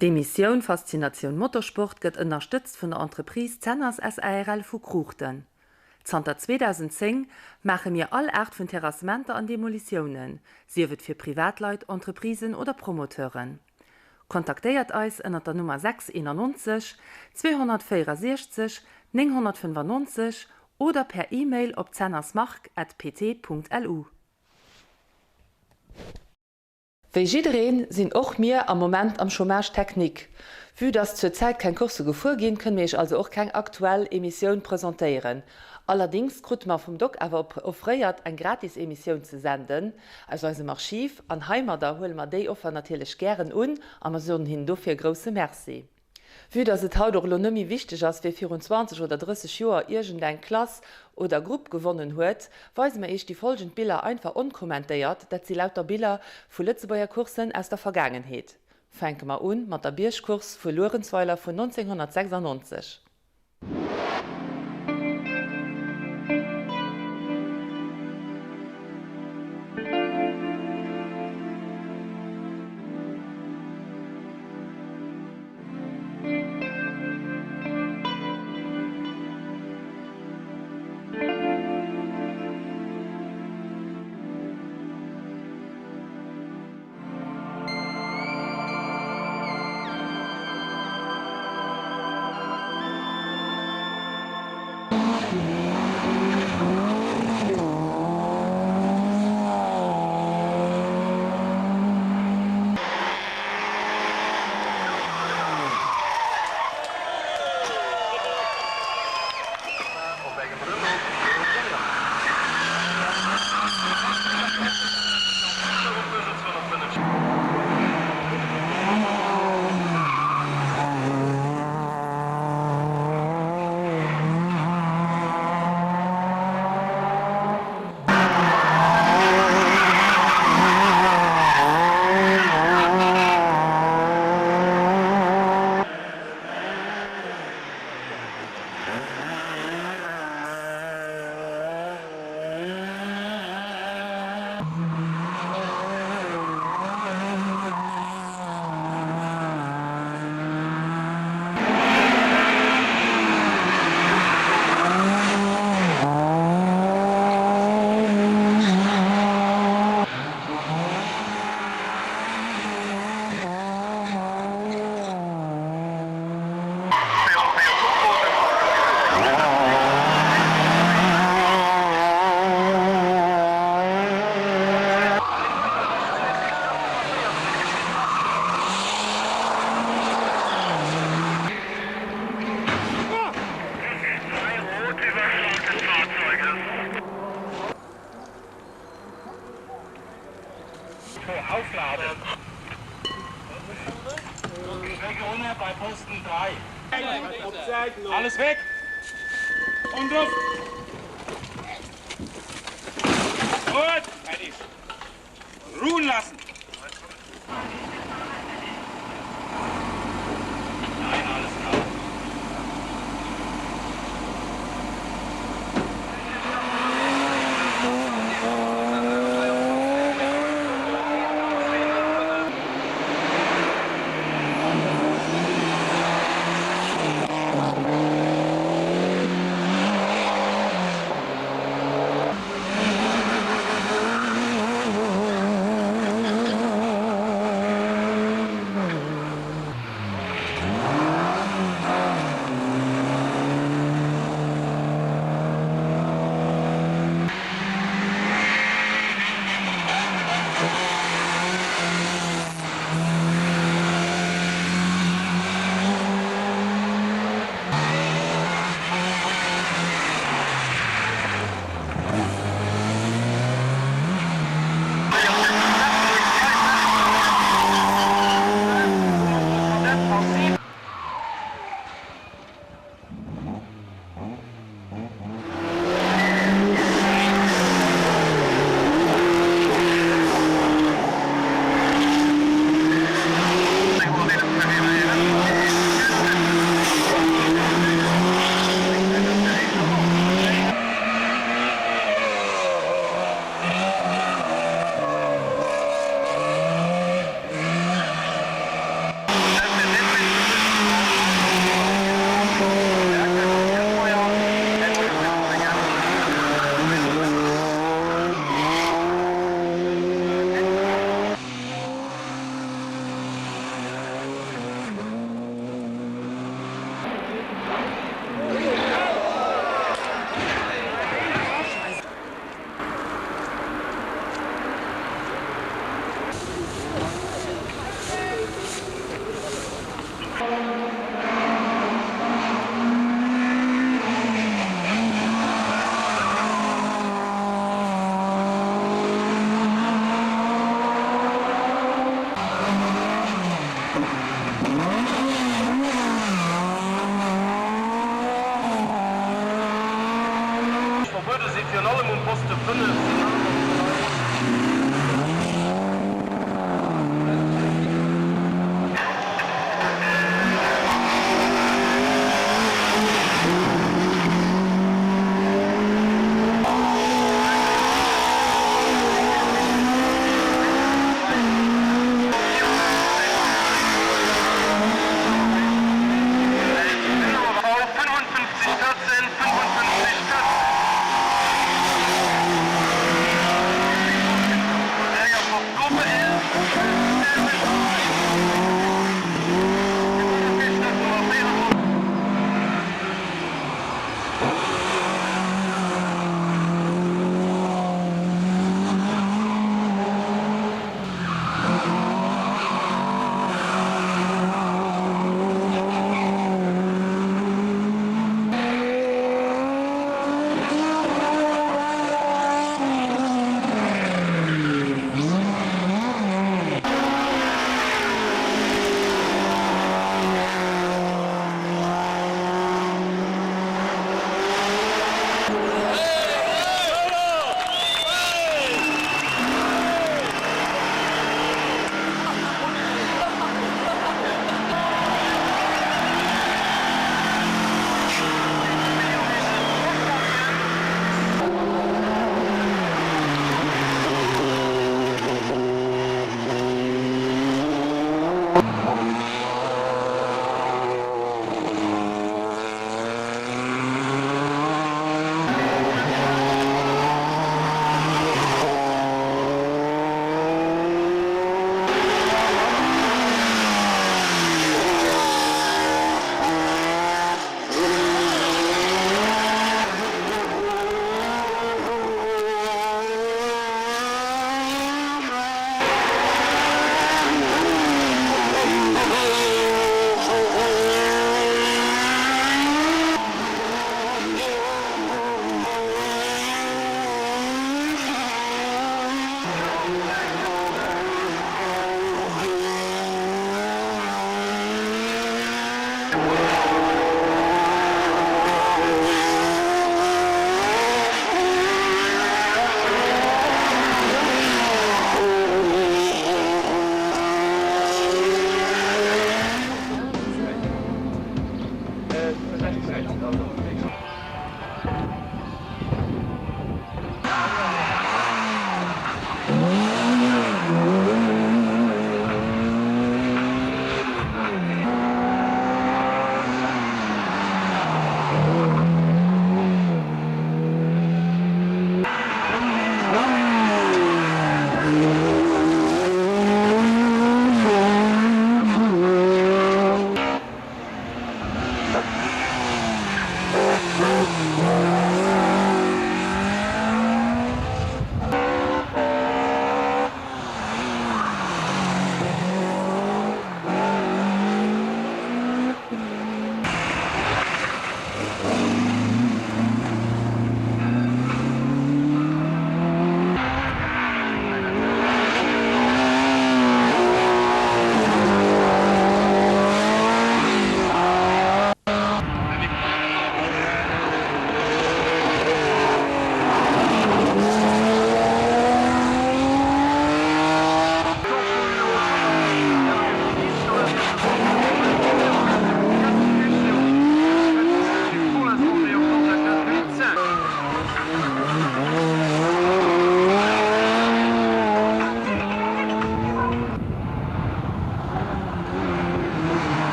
D'Emissioun Faszinatioun Motorsport gëtt ënnerstëtzt vun der Entreprise Zenners SARL vu Kruuchten. Zanter 2010 maache mir all Aart vun Terrassementer an Demolitiounen, sief et fir Privatleit, Entreprisen oder Promoteuren. Kontaktéiert eis ënnert der Nummer 6 91 264 995 oder per E-Mail op zennersmarc at pt.lu. Wéi jiddereen sinn och mir am Moment am Chômage technique. Vue dass zur Zäit keng Coursse gefuer ginn, kënne mir iech also och keng aktuell Emissioun presentéieren. Allerdings krute mer vum Doc awer offréiert eng gratis Emissioun ze senden aus eisem Archiv an heimadder huele mer déi Offer natierlech gären un a mer soen hinnen dofir e grousse Merci. Vue dass et haut och elo net méi wichteg ass, wie virun 20 oder 30 Joer iergend eng Klass oder Grupp gewonnen huet, weise mer iech déi folgend Biller einfach onkommentéiert, dat si lauter Biller vu Lëtzebuerger Courssen aus der Vergaangenheet. Fänke mer un mat der Biergcourse vu Luerenzweiler vun 1996. Alles weg! Und drauf! Gut, fertig. Ruhen lassen! Nein, alles klar.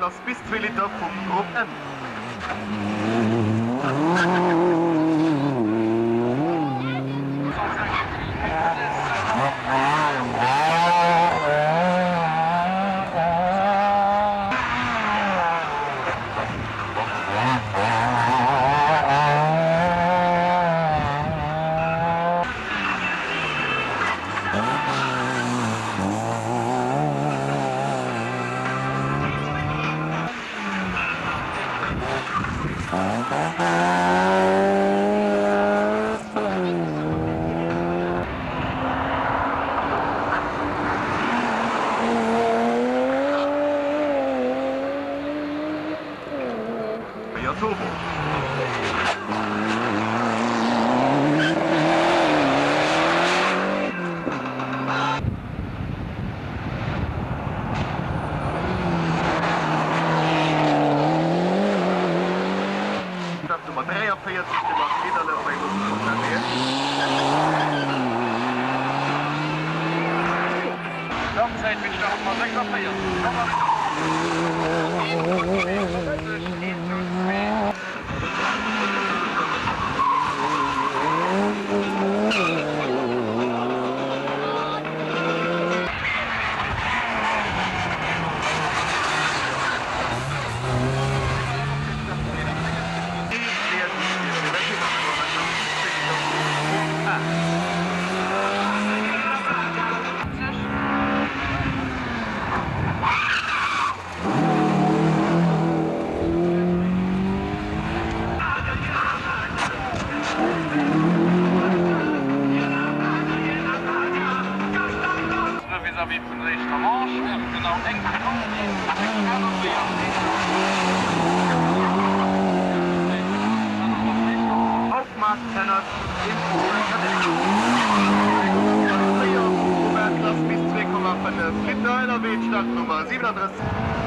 Klass bis zwee Liter vum Grupp M. Véier Turbo. Startnummer 43, de Marc Lederle op engem Honda DS. Startzäit fir d'Startnummer 46, Jean-Marie Doriot. Vis-à-vis vun der éischter Manche ëm genau eng Sekonn ginn, 6,48 Liter ënnerwee, d'Startnummer 37.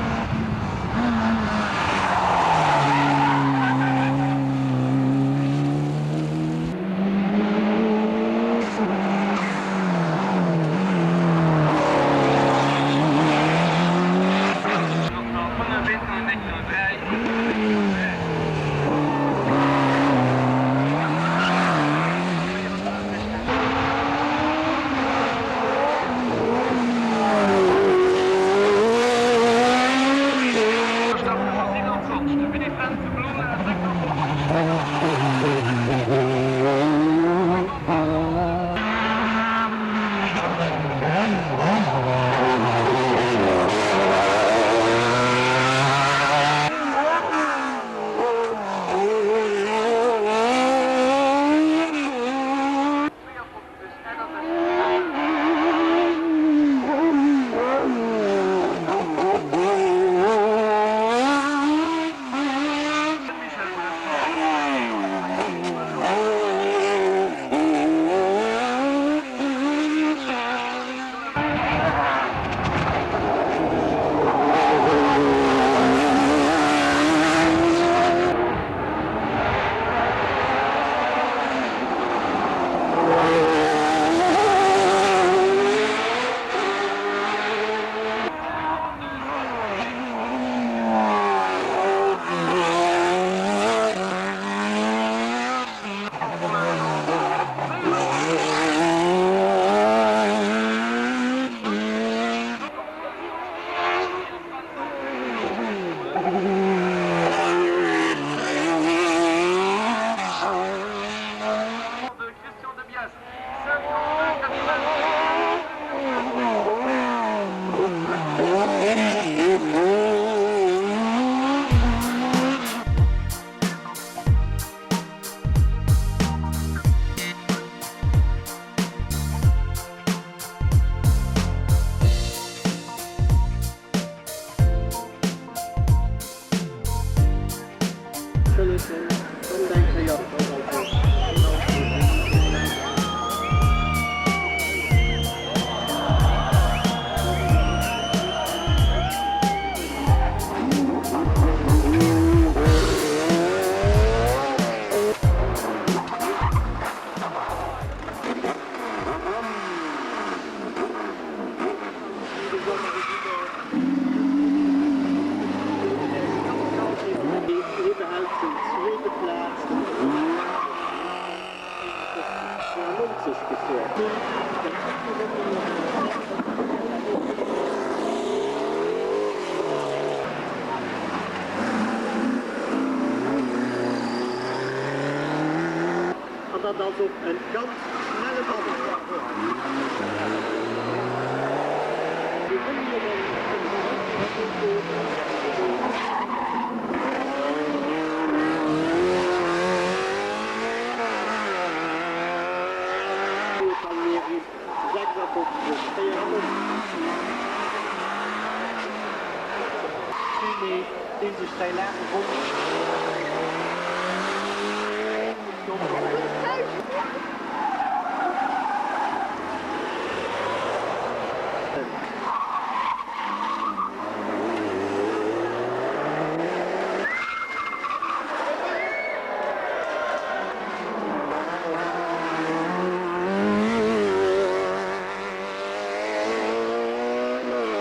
Dat ass och e ganz schnelle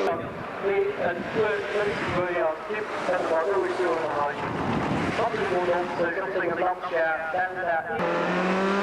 Mann. E puer Lëtzebuerger Tipp kënne mer roueg soen hei, 20,90 op sengem Lancia Delta.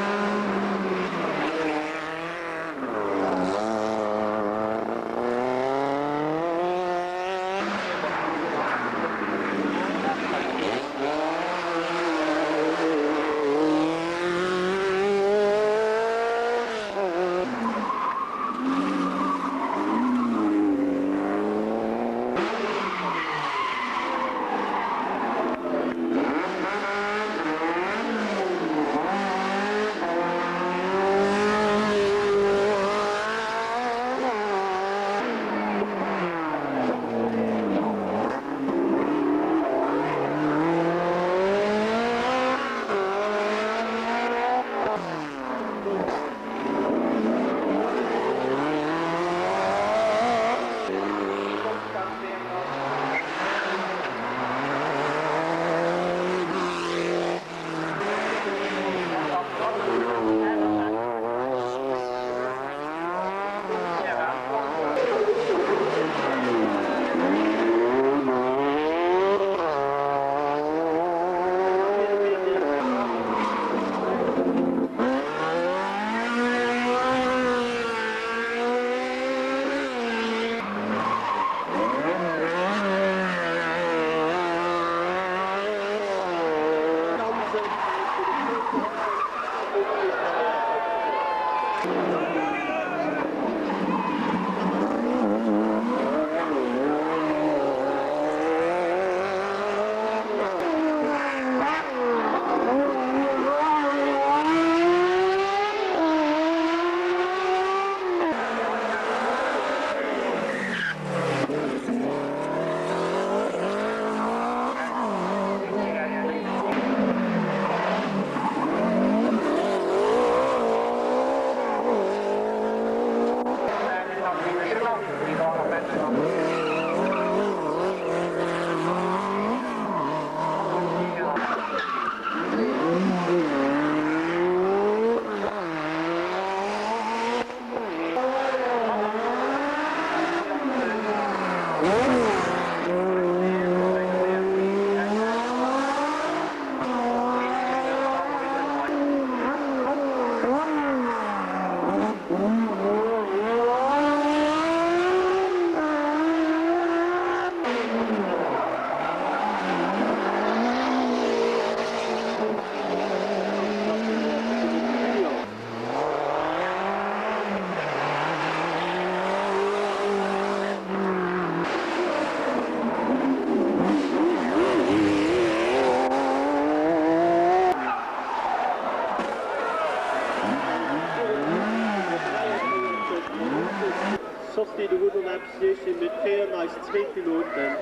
Sortie de route on Appreciation mit fehlen eis zwee Piloten.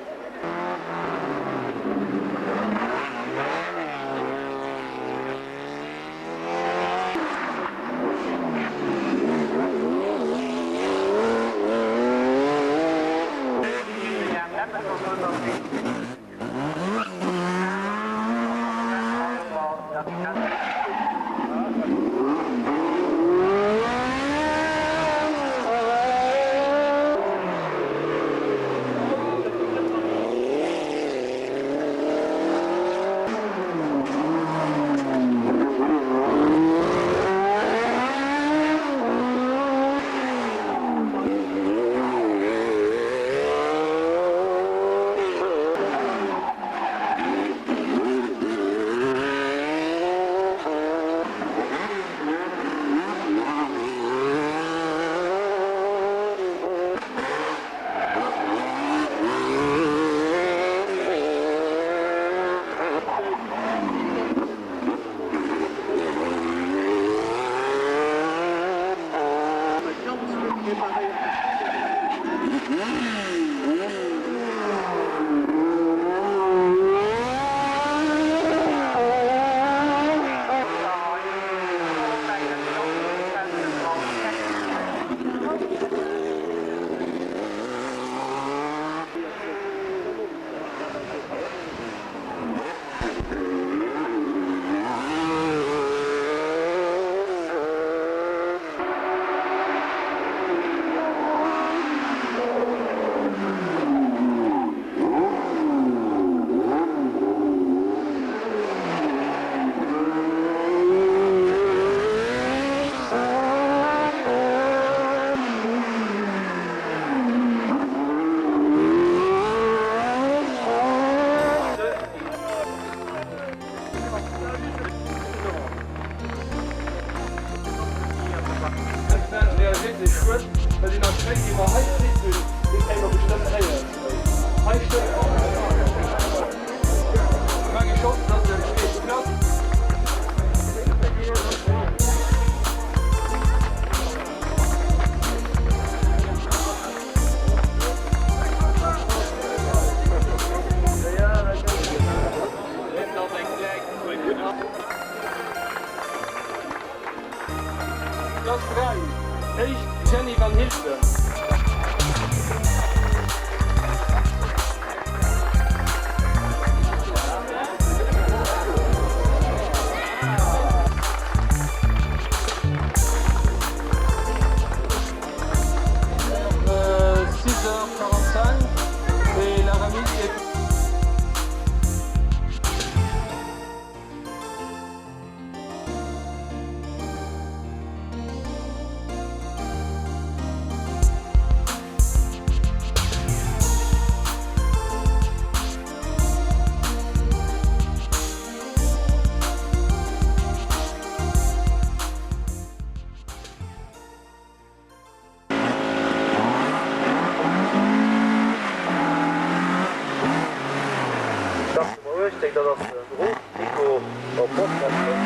Klass 3, Éischt Jenny van Hilten. Start Nummer 18, dat ass de Rolf Nico op Boston.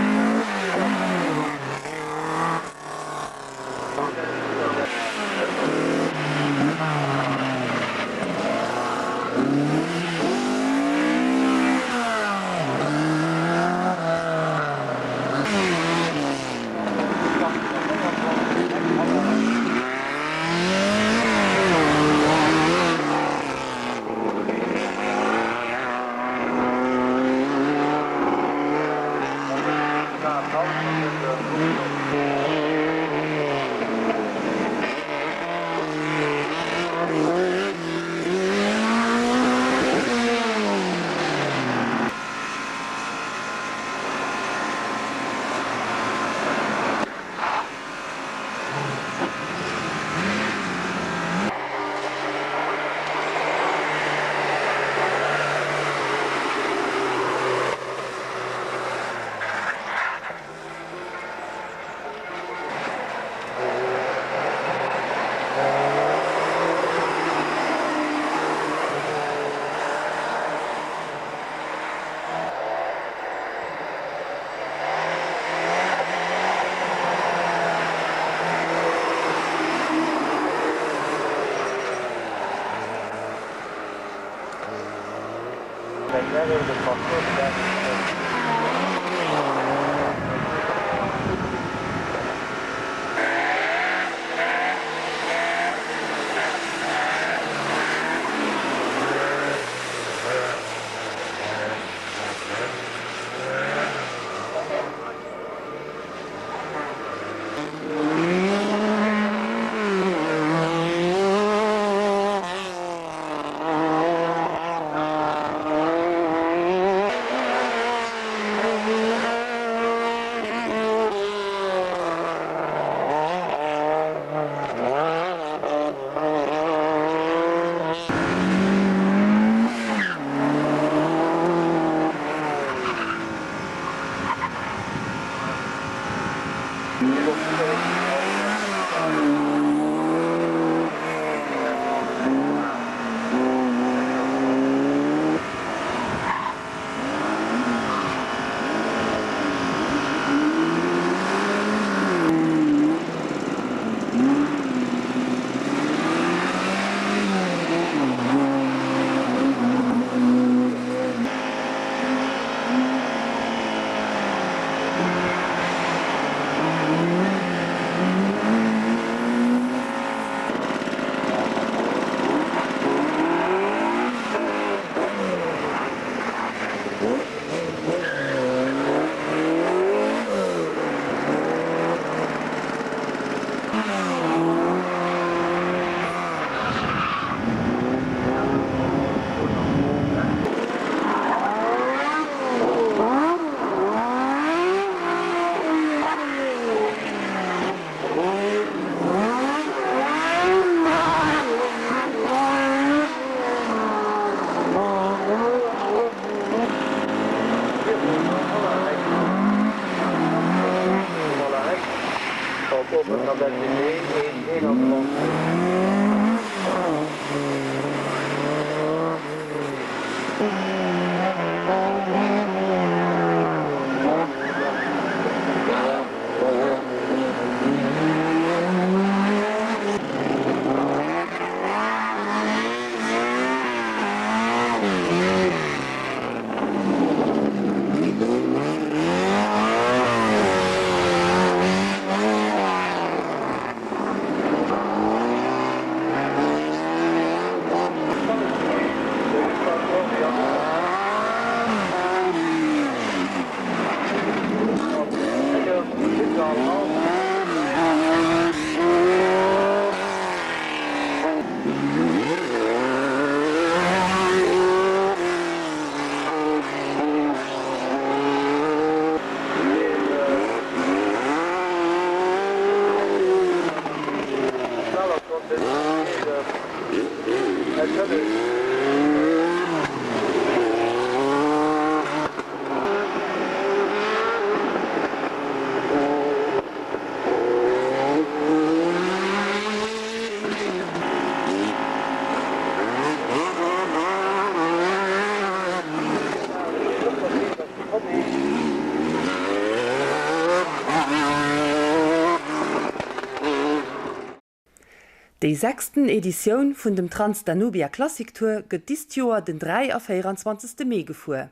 Déi sechsten Editioun vun dem Transdanubia Classic Tour gëtt dist Joer den 3 a 24 Mee gefuer.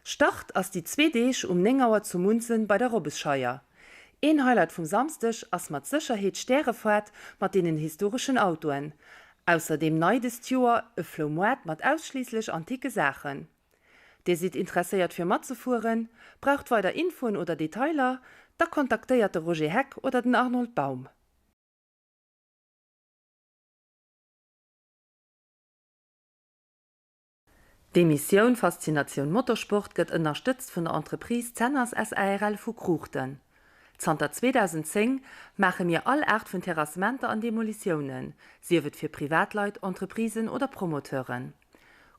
Start ass déi zwee Deeg um 9 Auer zu Munzen bei der Robbesscheier. Een Highlight vum Samsdeg ass mat Sécherheet d'Stärefaart mat deenen historeschen Autoen. Ausserdeem nei dest Joer e Floumoart mat ausschliisslech anticke Saachen. Dir sidd interesséiert fir matzefueren, braucht weider Infoen oder Detailer? Da kontaktéiert de Roger Heck oder den Arnold Baum. D'Emissioun Faszinatioun Motorsport gëtt ënnerstëtzt vun der Entreprise Zenners SARL vu Kruuchten. Zanter 2010 maache mir all Aart vun Terrassementer an Demolitiounen, sief et fir Privatleit, Entreprisen oder Promoteuren.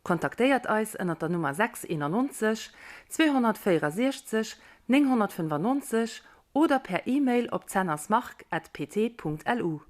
Kontaktéiert eis ënnert der Nummer 6 91 264 995 oder per E-Mail op zennersmarc at pt.lu.